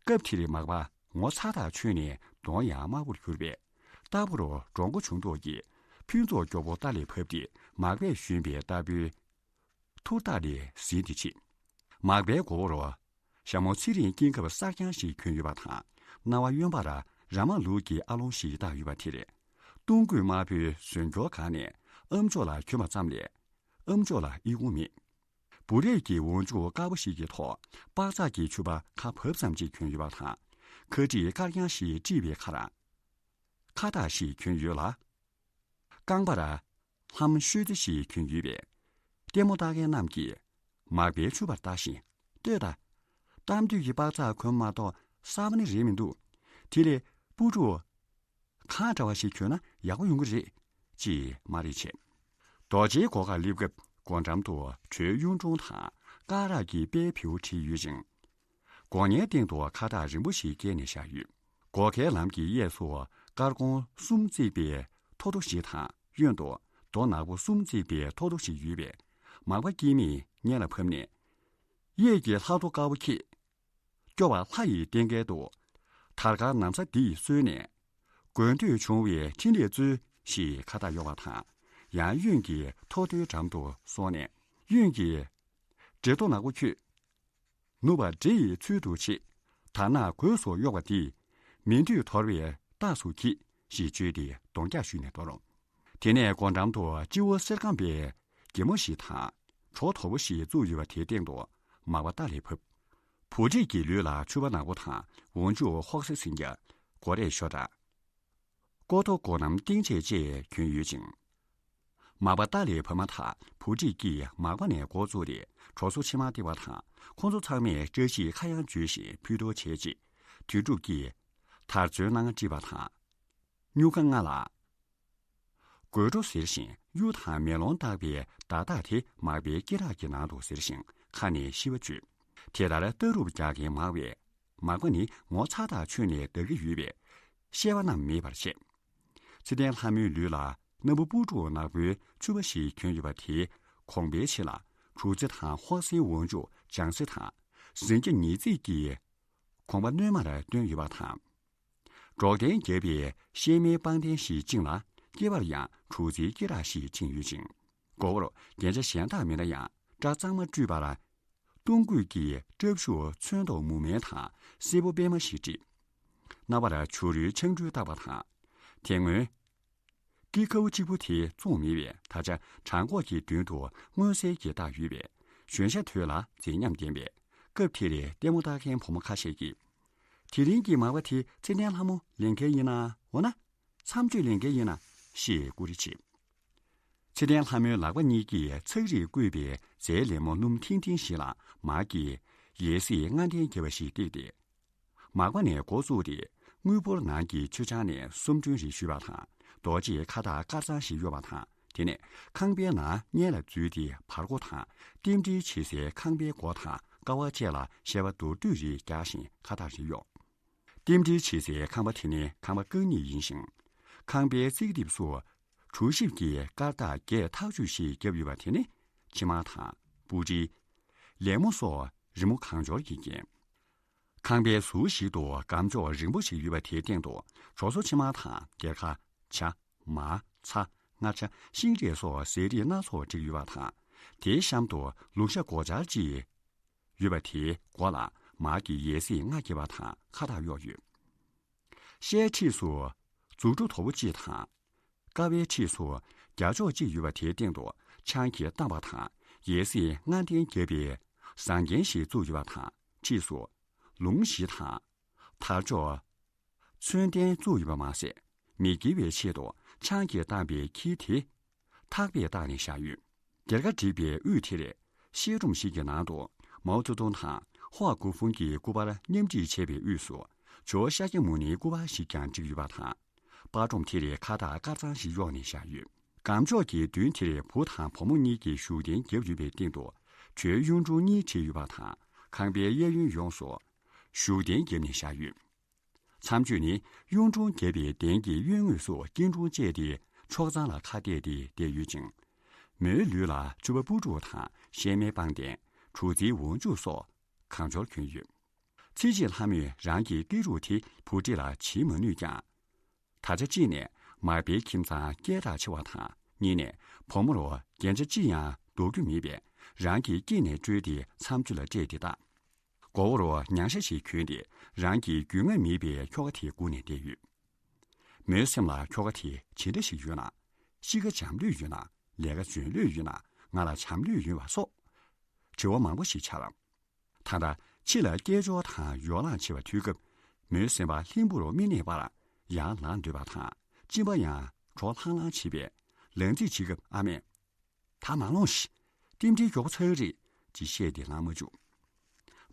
སྐབས་དེར་མག་པ་ངོ་ཚ་ཐག་ཆོད་ནས་གདོང་ཡང་དམར་པོར་གྱུར་པས། རྟག་བུར་འདྲོག་མགོ་བྱུང་མདོག་གིས་ཕུན་ཚོགས་མགྱོགས་པོ་རྟ་ལས་བབས་ཏེ། མག་པས་ཞོན་པའི་རྟ་ཕོའི་ཐུར་ཐག་ལས་ཟིན་ཏེ་ཕྱིན། མག་པའི་མགོ་བོར་ཞྭ་མོ་ཚེ་རིང་དཀྱིལ་ཁབ་གསར་རྐྱང་ཞིག་གྱོན་ཡོད་པ་དང་། རྣ་བ་གཡོན་པར་ར་མ་ལུག་གི་ཨ་ལོང་ཞིག་བཏགས་ཡོད་པ་དེར། གཏུམ་སྐུད་དམར་པོའི་ཟོན་སྐྱོར་སྒང་ནས་ཨམ་ཅོག་ལ་གྱོན་པ་ཙམ་ལས། ཨམ་ཅོག་ལ་ཨི་ཁུང་མེད། འབུ་རས་ཀྱི་འོག་འཇུག་དཀར་པོ་ཞིག་གི་ཐོག་པགས་ཚག་གི་ཕྱུ་པ་ཁ་བབས་ཙམ་ཅིག་གྱོན་ཡོད་པ་དང་། ཁ་དཀྲིས་དཀར་རྐྱང་ཞིག་དཀྲིས་པའི་ཁར། ཁ་བཏགས་ཤིག་གྱོན་ཡོད་ལ། རྐང་པར་ལྷམ་ཤོད་རྩེ་ཞིག་གྱོན་ཡོད་པས། ལྟད་མོ་ལྟ་མཁན་རྣམས་ཀྱིས་མག་པའི་ཕྱུ་པར་ལྟ་བཞིན། ལྟོས་དང་། གཏམ་དུས་ཀྱི་པགས་ཚག་གོན་མ་གཏོགས་གསར་པ་ནི་རེད་མི་འདུག། དེ་ལས་སྤུ་གྲོགས་གང་འདྲ་བ་ཞིག་གྱོན་ན་ཡག་པོ་ཡོང་གི་རེད། ཅེས་སྨ་རེ་བྱས། རྡོ་རྗེའི་སྒོ་ཁར་སླེབས་སྐབས། སྒོ་འགྲམ་དུ་བྲོའི་གཡུང་དྲུང་དང་སྐ་རགས་ཀྱི་དཔེ་བེའུ་བྲིས་ཡོད་ཅིང་། སྒོ་ངའི་སྟེང་དུ་ཁ་བཏགས་རིང་པོ་ཞིག་བཀལ་ནས་བཞག་ཡོད། སྒོ་ཁའི་ལམ་གྱི་གཡས་སུ་དཀར་གོང་གསུམ་བརྩེགས་པའི་ཐོ་ཐོ་ཞིག་དང་། གཡོན་དུ་རྡོ་ནག་པོ་གསུམ་བརྩེགས་པའི་ཐོ་ཐོ་ཞིག་ཡོད་པས། མག་པ་སྐྱེས་མས་སྔོན་ལ་བབས་ནས། གཡས་ཀྱི་ལྷ་ཐོ་དཀར་པོ་ཁྱེད། སྐྱོ་བ་ལྷ་ཡི་རྟེན་སྐལ་དུ། དར་དཀར་ན་བཟའ་འདི་ཡིས་གསོལ་ནས། དགོས་འདོད་བྱུང་བའི་འཕྲིན་ལས་སྩོལ། ཞེས་ཁ་བཏགས་གཡོ་བ་དང་། ཡང་གཡོན་གྱི་ཐོ་ཐོའི་འགྲམ་དུ་སོང་ནས། གཡོན་གྱི་འདྲེ་ཐོ་ནག་པོ་ཁྱོད། ནུབ་པ་འདྲེ་ཡི་ཚུལ་དུ་བྱེད། དར་ནག་གོས་སུ་གཡོགས་པ་འདི། མི་འདོད་དོར་བའི་རྟགས་སུ་གྱིས། ཞེས་བརྗོད་དེ་གདོང་རྒྱག་ཞུས་ནས་དོར། དེ་ནས་སྒོ་འགྲམ་དུ་སྤྱི་བོ་གསེར་སྐམ་པའི་རྒྱལ་མོ་ཞིག་དང་། གྲོགས་དོ་པོ་ཞིག་བཙུགས་ཡོད་པ་དེའི་སྟེང་དུ་མག་པ་རྟ་ལས་བབས། བུ་ཁྲིད་ཀྱི་ལུས་ལ་ཕྱུ་པ་ནག་པོ་དང་འོག་འཇུག་ཧོག་སེ་སིང་རྒྱ། མགོ་རས་ཞོ་འདྲ། ཀོ་ཐོ་གོ་ནམ་སྟེང་ཆད་བཅས་གྱོན་ཡོད་ཅིང་། མག་པ་རྟ་ལས་བབས་མ་ཐག་བུ་ཁྲིད་ཀྱིས་མག་པ་ནས་འགོ་བཙུགས་ཏེ་གྲོགས་ཚོ་ཕྱི་མ་སྟེར་བ་དང་། ཁོང་ཚོ་ཚང་མས་བཀྲ་ཤིས་ཁ་གཡང་བརྗོད་བཞིན་ཕུད་གཏོར་བྱས་རྗེས། དོན་གྲུབ་ཀྱིས་དར་ཚོན་སྣ་ལྔ་དཀྲིས་པ་དང་། སྨྱུག་ཁ་ལྔ་ལ། དགོད་བྲོ་ཟེར་ཞིང་གཡུ་དང་མེ་ལོང་བཏགས་པའི་བརྡ་རྟགས་དེ་མག་པའི་སྐེ་རགས་ཀྱི་ནང་དུ་གཟེར་ཞིང་ཁ་ནས་ཤི་བ་བརྗོད། དེ་ལྟར་ལྟ་གྲུབ་རྒྱག་མཁན་མང་བས། མག་པ་ནི་ངོ་ཚ་ཐག་ཆོད་ནས་བདག་གི་ཡོད་པས་བཤད་པ་རྣམས་མེད་པར་བཤད། ཚེ་བརྟན་ལྷ་མོའི་ལུས་ལ་སྣམ་བུ་སྤུ་གྲོགས་ནག་པོའི་ཕྱུ་པ་ཞིག་གྱོན་ཡོད་པ་དེའི་གོང་པའི་ཕྱི་ལ་དྲུག་རྩེ་དང་ཧོག་སེའི་འོག་འཇུག་ལྗང་སེ་དང་ཟིང་སྐྱ་ཉིས་རྩེ་གྱི་གོང་པ་བསྣོལ་མར་བཏོན་ཡོད་པ་དང་། འབྲོག་གདན་བརྒྱབ་པའི་གཤེད་མའི་པང་གདན་ཞིག་བཅིངས་ལ། སྐེད་པར་ཡང་གྲུ་རྩེའི་སྐེ་རགས་ཤིག་བཅིངས་ཡོད་ཅིང་། མགོ་བོར་རྒྱན་ཆ་གཞན་དག་མེད་ན་ཡང་། སྐྲ་གཙང་མ་བཀྲུས་པ་ལ། གཏུམ་སྐུད་ཀྱི་སྲབ་ཞུགས་ཚོན་མདོག་མུ་མེན་དང་སེར་པོ་པད་མ་ཞིག་དཀྲིས། རྣ་བར་བྱུ་རུའི་ཆང་འགྲོས་བཏགས་པ་དང་། དེ་སྔོན་སྐྱེ་ཁའུ་གཅིག་པུ་དེ་བཙོངས་མེད་པས། ད་ཆ་བྲང་ཁོག་གི་མདུན་དུ་མངོན་གསལ་གྱིས་བཏགས་ཡོད་པས། ཞོན་ཤ་དོད་ལ་མཛེས་ཉམས་ལྡན་པས། སྐབས་དེར་ལྟད་མོ་ལྟ་མཁན་བུ་མོ་ཁ་ཤས་ཀྱིས། དེ་རིང་གི་མར་པ་དེ་ཚེ་བརྟན་ལྷ་མོ་ལེན་མཁན་ཡིན་ན། འོ་ན། མཚམས་གཅོད་ལེན་མཁན་ཡིན་ན་ཞེས་ཀུ་རེ་བྱེད། ཚེ་བརྟན་ལྷ་མོའི་ལག་པ་གཉིས་ཀྱིས་ཚག་རིས་བརྐོས་པའི་རྫའི་ལེབ་མོ་སྣུམ་ཐིང་ཐིང་ཞིག་ལ་མར་གྱི་ཡས་སྲིད་ལྔ་ལྡན་བརྒྱབ་པ་ཞིག་བཏེགས་ཏེ། མར་པ་ནས་འགོ་བཙུགས་ཏེ། དངུལ་ཕོར་ནང་གི་མཆོད་ཆང་ནས་གསུམ་སྒྲོན་རེ་ཞུས་པ་དང་། རྡོ་རྗེས་ཁ་བཏགས་དཀར་གཙང་ཞིག་གཡོགས་པ་དང་། དེ་ནས་ཁང་པའི་ནང་སྔས་ལ་འཛུལ་ཏེ། བར་སྒོ་དང་རྟེན་འབྲེལ་བྱེད་སའི་ཁང་པའི་སྒོ་དང་ཀ་བ་བཅས་ལ་ཤ་བ་མདོར་བསྡུས་རེ་རྒྱག་བཞིན་ཁ་བཏགས་རེ་གཡོགས། རྟེན་འབྲེལ་བྱེད་སའི་ཁང་པ་དེ་ནི་ཁང་པ་རྐང་གཉིས་ཡིན་ཞིང་། ཁང་པའི་རྩིག་ལྡེབས་སུ་གྲོ་ཞིབ་ཀྱི་དཀར་རྟགས་བརྒྱད་ཐག་ཆོད་ཞིག་བརྒྱབ་ཡོད་པ་དེ་ནི་ཕྱེ་མར་དང་། སྤུ་གྲི། ལེབ་མོ་སོགས་རི་མོ་གང་འབྱོར་གྱིས་བརྒྱན། ཁང་པའི་ཟུར་ཞིག་ཏུ་སྒམ་ཅོག་རིང་པོ་ཞིག་ཡོད་པ་དེའི་སྟེང་དུ་གྲོ་སོ་ཕྱེ་མར་དང་། སྒེར་ཁ། ཇ། མར། ཚྭ། མངར་ཆ། ཤིང་འབྲས་སོགས་ཟས་རིགས་སྣ་ཚོགས་བསྒྲིགས་ཡོད་པ་དང་། དེའི་གཤམ་དུ་ལུག་ཤ་སྒོག་ཆར་གཅིག་ཡོད་པ་དེའི་སྒོ་ལ་མར་གྱི་ཡས་སྲིད་ལྔ་བརྒྱབ་པ་དང་ཁ་བཏགས་གཡོགས་ཡོད། ཤའི་འཁྲིས་སུ་མཛུབ་གྲོགས་དོ་པོ་གཅིག་དང་། ཀ་བའི་འཁྲིས་སུ་རྒྱ་ཅོག་གཅིག་ཡོད་པ་དེའི་སྟེང་དུ་ཆང་གིས་བཏང་པ་དང་། ཡས་སྲིད་ལྔ་ལྡན་བརྒྱབ་པའི་ཟངས་གྱེན་ཞིག་བཙུགས་ཡོད་པ་དང་། འཁྲིས་སུ་ལུང་བཞི་དང་། དར་ལྕོག་ཚོན་ལྡན་བཙུགས་ཡོད་པ་མ་ཟད། མི་འགྱེལ་བའི་ཆེད་དུ་ཆང་གིས་བཏང་པའི་འཁྱིལ་དེ་ཐག་པས་བཏགས་ནས་བཞག་ཡོད། སྒེར་ཁ་བསྒྲིགས་པའི་དབུས་དེར་བཤད་སྒྲུང་ཞིག་གི་ནང་དུ་མའོ་ཙེ་ཏུང་དང་ཧྭ་གོ་ཧྥུང་གི་སྐུ་པར་མཉམ་བསྒྲིགས་བྱས་པའི་དབུས་སུ་ཇོ་ཤཱཀྱ་མུ་ནེའི་སྐུ་པར་ཞིག་ཀྱང་བསྒྲིགས་ཡོད་པ་དང་། པར་སྒྲོམ་དེར་ཁ་བཏགས་དཀར་གཙང་ཞིག་གཡོགས་ནས་བཞག་ཡོད། སྒམ་ཅོག་གི་མདུན་དེར་བུ་དང་བུ་མོ་གཉིས་ཀྱིས་བཞུགས་གདན་བརྒྱབ་ཡོད་པའི་སྟེང་དུ་ཇོའི་གཡུང་དྲུང་གཉིས་བྲིས་ཡོད་པ་དང་། ཁང་པའི་གཡས་གཡོན་ཡོངས་སུ་བཞུགས་གདན་བརྒྱབ་ནས་བཞག་ཡོད། མཚམས་གཅོད་ནི་གཡུང་དྲུང་བརྒྱབ་པའི་གདན་གྱི་གཡོན་ངོས་སུ་སྐྱིལ་ཀྲུང་བཅས་ཏེ་ཕྱོགས་གཙང་ལ་ཁ་གཏད་དེ་བསྡད་ཡོད་ཅིང་། མོའི་ལུས་ལ་ཕྱུ་པ་སྤུ་ཕྲུག་དང་གཤེད་མའི་པང་གདན། གྲུ་རྩེའི་འོག་འཇུག་སོགས་གང་འབྱོར་གྱོན་ཡོད། ཚེ་གཅིག་ལྷ་མོས་རང་གི་སྐེ་རུས་དེ་བུ་ཁྲིད་ལ་བྱིན་མ་ནུས་ཀྱང་། ད་ཆ་གཅིག་ནས་མར་པའི་ཁྱིམ་ཚང་སྐད་གྲགས་ཆེ་བ་དང་། གཉིས་ནས་བུ་མོར་རྒྱན་ཆ་ཅི་ཡང་འདོགས་རྒྱུ་མེད་པས། རང་གི་སྐེ་ནས་བཀྲོལ་ཏེ་མཚམས་གཅོད་ལ་སྤྲད་དེ་གདའ། མགོ་བོར་མྱང་ཤ་ཞིག་གྱོན་ཏེ་རང་གི་རྒྱུས་མངའ་མེད་པའི་ཁྱོ་ག་དེ་སྒུག་ནས་བསྡད་ཡོད། མོའི་སེམས་ལ་ཁྱོ་ག་དེ་ཇི་འདྲ་ཞིག་ཡོད་ན། གཤིས་ཀ་འཇམ་ལུས་ཡོད་ན། ལས་ཀ་འཇོན་ལུས་ཡོད་ན། ང་ལ་བྱམས་ལུས་ཡོད་པ་སོགས་དྲི་བ་མང་པོ་ཞིག་འཆར། ད་ལྟ་ཕྱི་ལ་སྐད་ཅོར་དང་ཡོ་ལངས་བྱེད་པ་ཐོས་སྐབས། མོའི་སེམས་པ་ལྷིང་པོར་མི་གནས་པར་ཡར་ལངས་འདོད་པ་དང་། གཅིན་པ་ཡང་བྲོ་ལྷང་ལྷང་བྱེད་པས། ལང་རྩིས་བྱེད་སྐབས་ཨ་མས། ད་མ་ལོངས་ཤིག་རྟེན་འབྲེལ་མགྱོགས་པོ་ཚར་རེད་ཅེས་བཤད་དེ་ལངས་མ་བཅུག་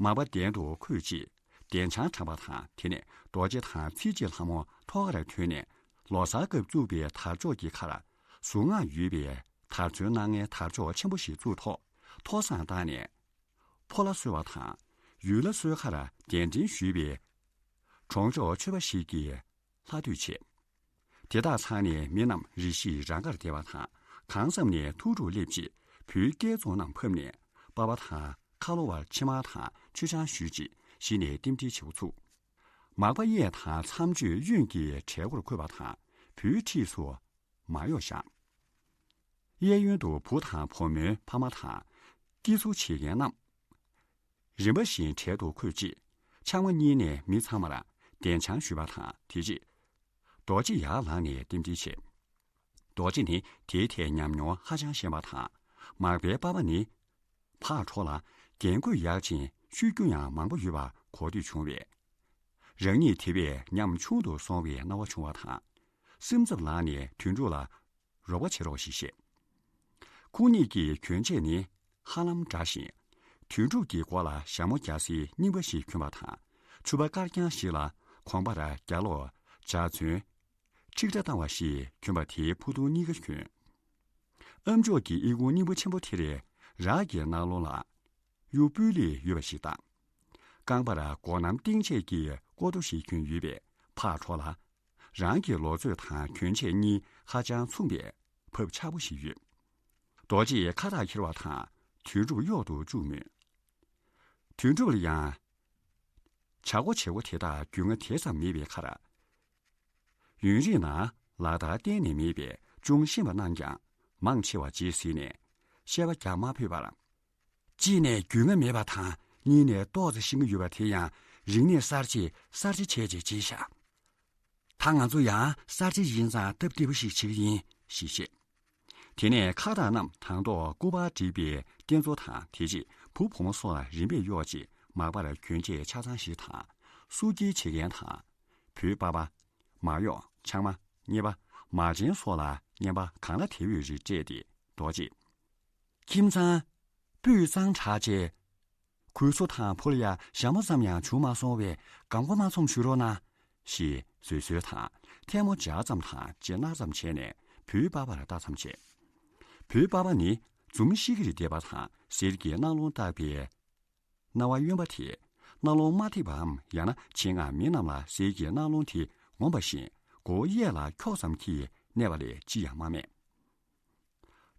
མར་པ་གདན་དུ་འཁོད་རྗེས་གདན་ཆང་དྲངས་པ་དང་། དེ་ནས་རྡོ་རྗེ་དང་ཚེ་གཅིག་ལྷ་མོ་ཐོག་ཁར་ཐོན་ནས། ལོ་གསར་སྐབས་བཙུགས་པའི་དར་ལྕོག་གི་ཁར་གཟུངས་སྔགས་ཡོད་པའི་དར་ཚོན་སྣ་ལྔའི་དར་ལྕོག་ཆེན་པོ་ཞིག་བཙུགས་ཐོག་ཐོག་བསང་བཏང་ནས། ཕོ་ལྷ་གསོལ་བ་དང་། ཡུལ་ལྷ་གསོལ་ཁར་གདན་འདྲེན་ཞུས་པའི་གྲོང་ཆོག་མཆོད་པ་ཞིག་གིས་ལྷ་བསྟོད་བྱས། དེ་དག་ཚང་ནས་མི་རྣམས་རེ་ཞིག་རང་དགར་བསྡད་པ་དང་། གང་བསམ་ནས་ཐུགས་སྒྲུབ་སླེབས་རྗེས་བུའི་སྐལ་བཟང་རྣམས་ཕབ་ནས། པ་ཕ་དང་ཁ་ལོ་བར་ཕྱེ་མར་དང་མཆོད་ཆང་ཞུས་རྗེས་གཞི་ནས་རྟེན་འབྲེལ་བྱེད་འགོ་ཚུགས། མར་པ་གཡས་དང་མཚམས་གཅོད་གཡོན་གྱི་གྲལ་སྒོར་འཁོད་པ་དང་། བུའི་འཁྲིས་སུ་མར་གཡོག་བཞག་གཡས་གཡོན་དུ་བུ་དང་བུ་མོའི་ཕ་མ་དང་། སྐྱིད་སྡུག་བྱེད་མཁན་རྣམས། རིམ་པ་བཞིན་གྲལ་དུ་འཁོད་རྗེས། ཕྱག་མ་གཉིས་ནས་མི་ཚང་མར་གདན་ཆང་ཞུས་པ་དང་། དེ་རྗེས་རྡོ་རྗེ་ཡར་ལངས་ནས་རྟེན་འབྲེལ་བྱས། རྡོ་རྗེ་ནི་དེའི་ཐད་ཉམས་མྱོང་ཧ་ཅང་ཞན་པ་དང་། མར་པའི་པ་ཕ་ནི་ཕར་འགྲོ་ལ་རྒྱན་གོས་ཡག་ཅིང་ཤུལ་རྒྱུ་ཡང་མང་པོ་ཡོད་པ་གོ་ཐོས་བྱུང་བས། རང་ཉིད་དེ་བས་ཉམ་ཆུང་དུ་སོང་བའི་སྣང་བ་བྱུང་བ་དང་། སེམས་འཚབ་ལངས་ནས་དོན་གྲུབ་ལ་རོགས་པ་བྱེད་རོགས་ཞེས་བཤད། ཁོང་གཉིས་ཀྱི་གྱོན་ཆས་ནི་ཧ་ལམ་འདྲ་ཞིང་། དོན་གྲུབ་ཀྱི་མགོ་ལ་ཞྭ་མོ་རྒྱག་སའི་རྙིང་པ་ཞིག་གྱོན་པ་དང་། ཕྱུ་པ་དཀར་རྐྱང་ཞིག་ལ་གོང་པར་རྒྱ་ལོག་འཇའ་ཚོན་འཁྲིག་སྒྲ་བཏང་བ་ཞིག་གྱོན་པ་དེའི་ཕུ་ཐུང་གཉིས་ཀ་གྱོན། ཨ་མཆོག་གི་ཨི་ཁུང་སྙིང་པོ་ཆེན་པོ་དེ་རེ་རག་གི་ནང་ལོགས་ལ་གཡུ་སྤུས་ལེགས་ཡོད་པ་ཞིག་དང་། རྐང་པར་སྒོ་ནམ་སྟེང་ཆད་ཀྱི་ཀོ་རྡོ་ཞིག་གྱོན་ཡོད་པས། ཕར་འགྲོ་ལ་རང་གི་ལོ་ཚོད་དང་གྱོན་ཆས་གཉིས་ཧ་ཅང་མཚུངས་པས་བབ་ཆགས་པོ་ཞིག་ཡོད། རྡོ་རྗེས་ཁ་བཏགས་འཁྱེར་བ་དང་དོན་གྲུབ་གཡོག་ཏུ་བཅུག་མོད། དོན་གྲུབ་ལ་ཡང་བྱ་སྒོ་བྱེད་སྒོ་དེ་དག་རྒྱུས་མངའ་དེ་ཙམ་མེད་པའི་ཁར། ཡུན་རིང་ན་ལག་བསྟར་གཏན་ནས་མེད་པས་ཅུང་ཤེས་པ་རྣམས་ཀྱང་མང་ཆེ་བ་རྗེས་གཟིགས་ནས་བཤད་པ་རྒྱག་མ་ཕོད་པར། གཅིག་ནས་རྒྱུས་མངའ་མེད་པ་དང་གཉིས་ནས་ཏོག་ཙམ་ཤེས་ཀྱི་ཡོད་པ་དེ་ཡང་རིག་གནས་གསར་བརྗེ་གསར་བརྗེ་བྱས་རྗེས་བྱས་ཤག་ད་ང་ཚོ་ཡང་གསར་བརྗེ་ཡིན་ཙང་སྟབས་བདེ་པོ་ཞིག་བྱེད་ཀྱི་ཡིན་ཞེས་བཤད། དེ་ནས་ཁ་བཏགས་རྣམས་དང་ཐོག་སྐུ་པར་བསྒྲིགས་པའི་རྐྱེན་ཚོ་དང་དེ་རྗེས་བུ་བུ་མོ་སོགས་ལ་རིམ་པས་གཡོག་རྗེས་མག་པར་གྱོན་ཆས་ཆ་ཚང་ཞིག་དང་། བསུ་སྐྱེལ་བྱེད་མཁན་དང་། བོད་པ་པ། མ་གཡོག་ཆང་མ། གཉེར་པ། མ་བྱན་སོགས་ལ་བརྙན་པ་གང་ལ་དེ་བས་རིགས་སྤྲད་དེ་རྡོ་རྗེ། ཁྱིམ་ཚང་། སྤུས་གཙང་དྲག་ཆེ། གོས་སོ་དང་ཕོ་ལ་ཡ་ཞྭ་མོ་ཙམ་ཡང་བྱུང་མ་སོང་བས་སྒམ་གོ་མ་ཚོམ་ཞུ་རོགས་གནང་། ཞེས་བཟོད་གསོལ་དང་ཐལ་མོ་སྦྱར་ཙམ་དང་ལྕེ་བསྣར་ཙམ་བྱས་ནས་བོད་པ་པ་ལ་ལྟ་ཙམ་བྱས། བོད་པ་པ་ནི་འཛུམ་ཤིག་གེ་རེ་བསྡད་པ་དང་གསེར་གྱི་སྣང་ལོང་བཏགས་པའི་སྣང་བ་གཡོན་པ་དེ་སྣང་ལོང་མ་ཐེབས་པའམ་ཡང་ན་ཆེད་མངགས་མི་རྣམས་ལ་གསེར་གྱི་སྣང་ལོང་དེ་ངོམ་པ་བཞིན་མགོ་བོ་གཡས་ལ་འཁྱོག་ཙམ་གྱིས་གནས་པ་ལས་ཅི་ཡང་མ་སྨྲས།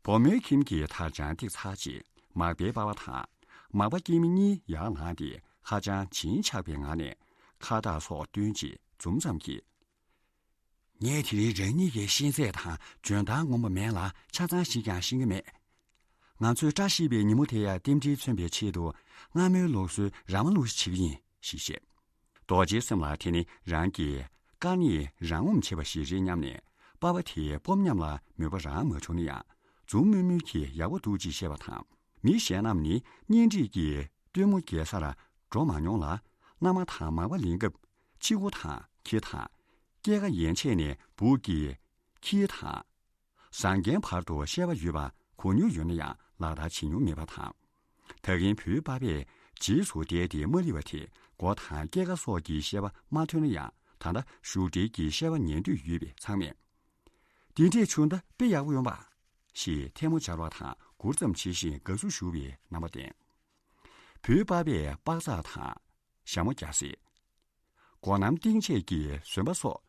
བུ་མོའི་ཁྱིམ་གྱི་དར་ལྕང་ཏིག་ཚར་རྗེས་མག་པའི་པ་པ་དང་མག་པ་སྐྱེས་མི་གཉིས་ཡར་ལངས་ཏེ་ཧ་ཅང་བྱིན་ཆགས་པའི་ངང་ནས་ཁ་བཏགས་སོགས་སྟོན་རྗེས་འཛུམ་ཙམ་གྱིས། ངས་དེ་རིང་རང་ཉིད་ཀྱི་ཤེས་ཚད་དང་འཇོན་ཐང་ངོམ་པ་མེད་ལ་ཆ་ཚང་ཞིག་ཀྱང་ཤེས་ཀྱི་མེད། ང་ཚོའི་བཀྲ་ཤིས་པའི་ཉིན་མོ་དེ་ཡང་རྟེན་འབྲེལ་མཚོན་པའི་ཆེད་དུ་སྔ་མོའི་ལུགས་སྲོལ་རང་མ་ལུགས་ཤིག་བྱེད་ཀྱི་ཡིན་ཞེས་བཤད། རྡོ་རྗེའི་སེམས་ལ་དེ་ནི་རང་གི་དཀའ་ངལ་རང་ངོམ་བྱེད་པ་ཞིག་རེད་སྙམ་ནས་པ་ཕ་དེའི་སྤོབས་ཉམས་ལ་མོས་པ་རང་མ་བྱུང་ན་ཡང་འཛུམ་དམུལ་དམུལ་གྱིས་ཡག་པོ་འདུག་ཅེས་བཤད་པ་དང་། མི་གཞན་རྣམས་ནི་གཉེན་སྒྲིག་གི་སྟོན་མོ་རྒྱལ་སར་འགྲོ་མ་མྱོང་ལ། མནའ་མ་དང་མག་པ་ལེན་སྐབས་ཕྱི་སྒོ་དང་ཁྱི་དང་། སྐྱེས་ཀ་ཡན་ཆད་ནས་སྦུག་གི་ཁྱི་དང་། བཟང་ངན་བར་དུ་བཤད་པ་ཡོད་པ་གོ་མྱོང་ཡོད་ན་ཡང་ལག་བསྟར་བྱེད་མྱོང་མེད་པ་དང་། ད་གིན་བོད་པ་པས་རྗེས་སུ་བལྟས་ཏེ་མ་ལི་བ་དེ་མགོ་དང་སྐྱེས་ཀ་སོགས་ཀྱི་བཤད་པ་མ་ཐོས་ན་ཡང་ད་ལྟ་བཞུགས་གྲལ་གྱི་བཤད་པ་ཉན་འདོད་ཡོད་པས་ཚང་མས། དེ་འདྲས་བྱུང་ན་དཔེ་ཡག་པོ་ཡོང་པ། ཞེས་ཐལ་མོ་སྦྱར་བ་དང་མགུར་ཙམ་བྱེད་བཞིན་དགའ་བསུ་ཞུ་བའི་རྣམ་པ་བསྟན། བོད་པ་པས་པགས་ཚག་དང་ཞྭ་མོ་རྒྱག་སེ། སྒོ་ནམ་སྟེང་ཆས་ཀྱི་ཟོན་པ་སོགས་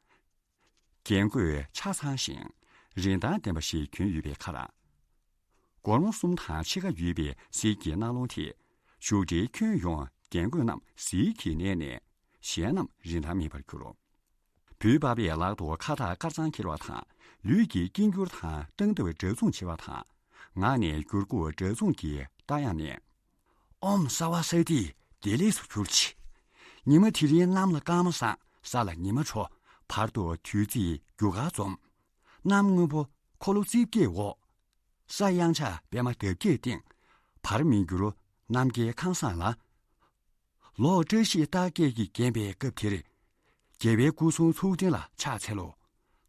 རྒྱན་གོས་ཆ་ཚང་ཞིང་རིན་ཐང་ལྡན་པ་ཞིག་གྱོན་ཡོད་པའི་ཁར། སྒོར་མོ་གསུམ་དང་ཕྱེད་ཀ་ཡོད་པའི་གསེར་གྱི་སྣང་ལོང་དེ་བཞུགས་གྲལ་ཁྱོན་ཡོངས་རྒྱན་གོས་རྣམས་ཟིལ་གྱིས་མནན་ནས་གཞན་རྣམས་རིན་ཐང་མེད་པར་གྱུར། བོད་པ་པའི་ལག་ཏུ་ཁ་བཏགས་དཀར་གཙང་འཁྱེར་བ་དང་ལུས་ཀྱི་དཀྱིལ་འཁྱུར་དང་སྟངས་སྟབས་འདྲ་མཚུངས་བྱེད་པ་དང་། ངག་ནས་འགྱུར་ཁུག་འདྲ་མཚུངས་ཀྱི་རྟ་དབྱངས་ནས། ཨོཾ་སརྦ་སྭསྟི་བདེ་ལེགས་སུ་གྱུར་ཅིག་ཉི་མ་དེ་རིང་གནམ་ལ་སྐར་མ་བསང་། ས་ལ་ཉི་མ་དྲོ། བར་དུ་དུས་ཚིགས་རྒྱུ་སྐར་འཛོམས། གནམ་སྔོན་པོ་འཁོར་ལོ་རྩིབས་བརྒྱད་འོག་ས་གཡང་ཆགས་པད་མ་འདབ་བརྒྱད་སྟེང་། བར་མི་འགྱུར་ནམ་མཁའི་ཁང་བཟང་ལ། ལོ་བཀྲ་ཤིས་རྟགས་བརྒྱད་ཀྱིས་བརྒྱན་པའི་སྐབས་དེར། རྒྱལ་བའི་སྐུ་གསུང་ཐུགས་རྟེན་ལ་ཕྱག་འཚལ་ལོ།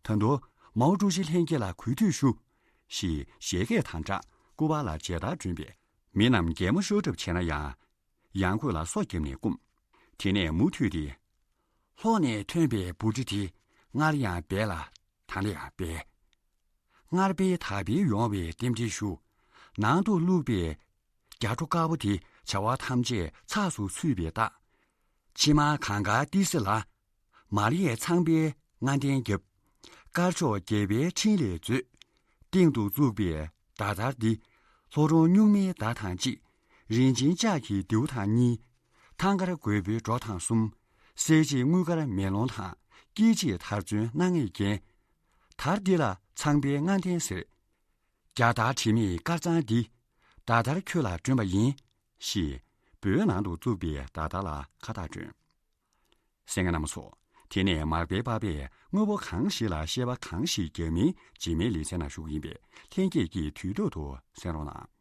ད་དུང་མའོ་ཀྲུའུ་ཞི་ལྷན་རྒྱས་ལ་གུས་འདུད་ཞུ། ཞེས་བཞད་གད་དང་སྦྲགས་སྐུ་པར་ལ་མཇལ་དར་བསྒྲོན་པས་མི་རྣམས་གད་མོ་ཤོར་གྲབས་བྱས་ན་ཡང་། ཡང་གོས་ལ་སོ་བརྒྱབ་ནས་བཀུམ། དེ་ནས་མུ་མཐུད་དེ། ལྷོ་ནས་ཐོན་པའི་འབུ་སྲིན་དེ་སྔར་ཡང་སྦས་ལ་ད་ལྟ་ཡང་སྦས། སྔར་སྦས་ད་སྦས་ཡོང་བའི་རྟེན་འབྲེལ་ཞུ། ནང་དུ་བླུགས་པའི་རྒྱ་གྲོ་དཀར་པོ་དེ་བྱ་བ་ཐམས་ཅད་ཚགས་སུ་ཚུད་པའི་རྟགས། ཕྱི་མ་གངས་དཀར་ཏི་སེ་ལ། མར་ཡས་ཚངས་པའི་ལྔ་ལྡན་རྒྱབ། དཀར་ཕྱོགས་རྒྱལ་པོའི་ཕྲིན་ལས་མཛོད། སྟེང་དུ་བཙུགས་པའི་མདའ་དར་འདི། ལྷོ་རོང་སྨྱུག་མའི་མདའ་དང་གཅིག་རིན་ཆེན་ལྕགས་ཀྱི་མདེའུ་དང་གཉིས། ཐང་དཀར་རྒོད་པོའི་སྒྲོ་དང་གསུམ། གསལ་བྱེད་དངུལ་དཀར་མེ་ལོང་དང་། དཀྱིལ་བྱེད་དར་ཚོན་སྣ་ལྔས་བརྒྱན། དར་འདི་ལ་ཚངས་པའི་ལྔ་ལྡན་ཟེར། རྒྱ་དར་དྲི་མེད་དཀར་གཙང་འདི། མདའ་དར་ཁྱོད་ལ་སྒྲོན་པ་ཡིན། ཞེས་འབོལ་ནང་དུ་བཙུགས་པའི་མདའ་དར་ལ་ཁ་བཏགས་སྒྲོན། གསན་མཁན་རྣམ་པ་ཚོ། དེ་ནས་མར་པའི་པ་ཕས་དངོས་པོ་གང་ཞིག་ལ་བཤད་པ་གང་ཞིག་བརྒྱབ་མིན་རྗེས་མའི་ལེ་ཚན་ནང་ཞུ་གི་ཡིན་པས་ལྷན་རྒྱས་ཀྱིས་དུས་ཐོག་ཏུ་གསན་རོགས་གནང་།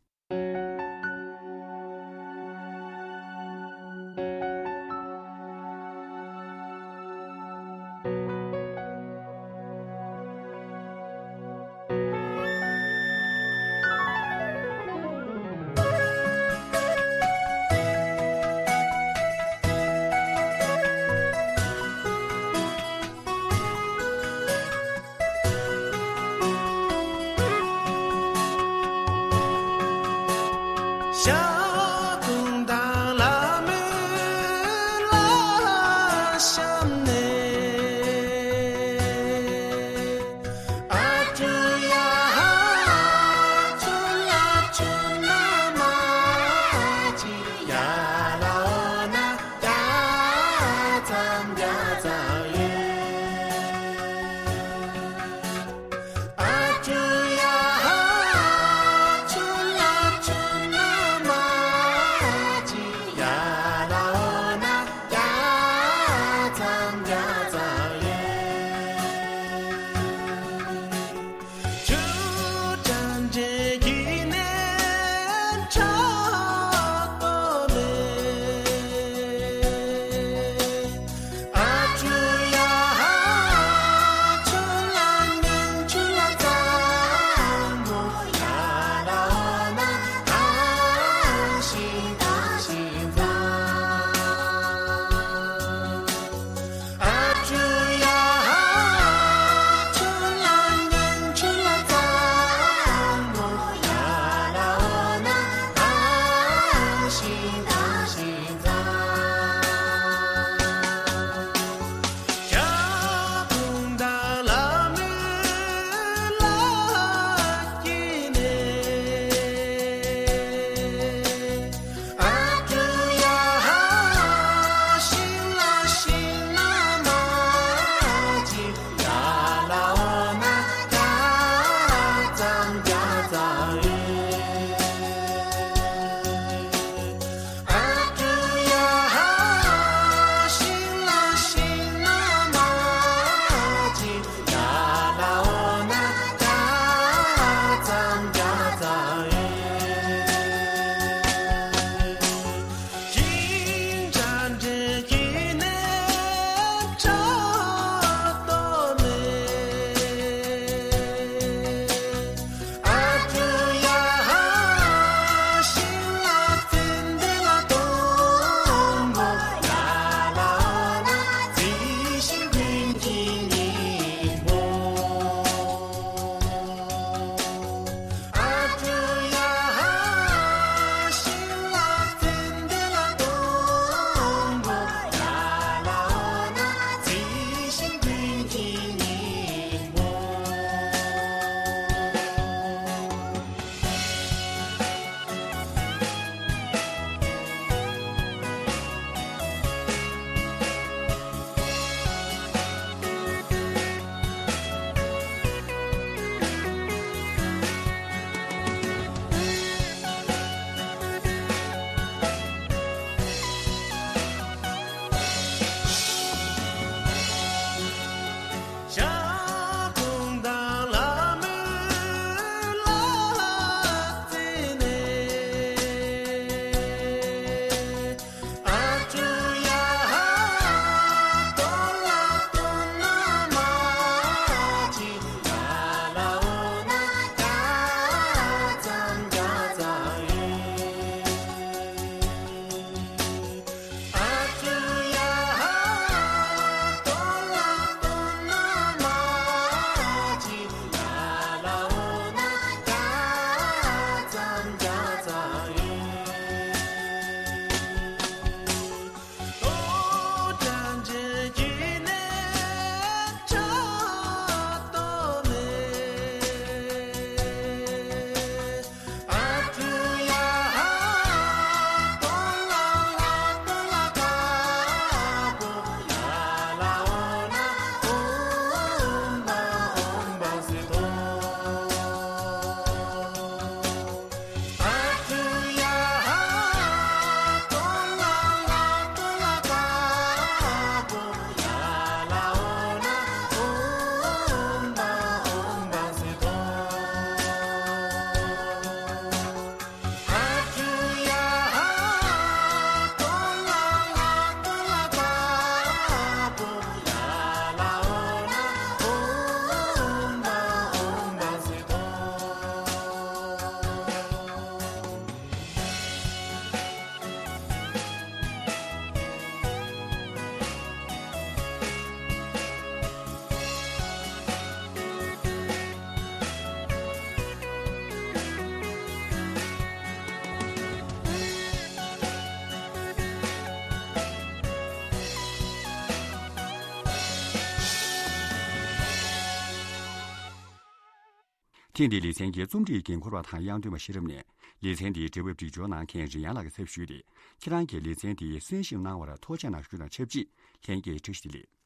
ཐེངས་འདིའི་ལེ་ཚན་གྱི་རྩོམ་སྒྲིག་འགན་འཁུར་བ་དང་དབྱངས་སྟོན་པ་ཤེས་རབ་ནས་ལེ་ཚན་འདིའི་འབྲེལ་བའི་སྒྲིག་སྦྱོར་གནང་མཁན་རིན་དབྱངས་ལགས་ཀྱི་ཚབ་ཞུས་ཏེ། ཁྱེད་རང་གིས་ལེ་ཚན་འདི་གསན་ཞིབ་གནང་བར་ཐུགས་རྗེ་གནང་ཞུས་དང་ཆབས་ཅིག་ལྷན་རྒྱས་ཀྱི་བཀྲ་ཤིས་བདེ་ལེགས།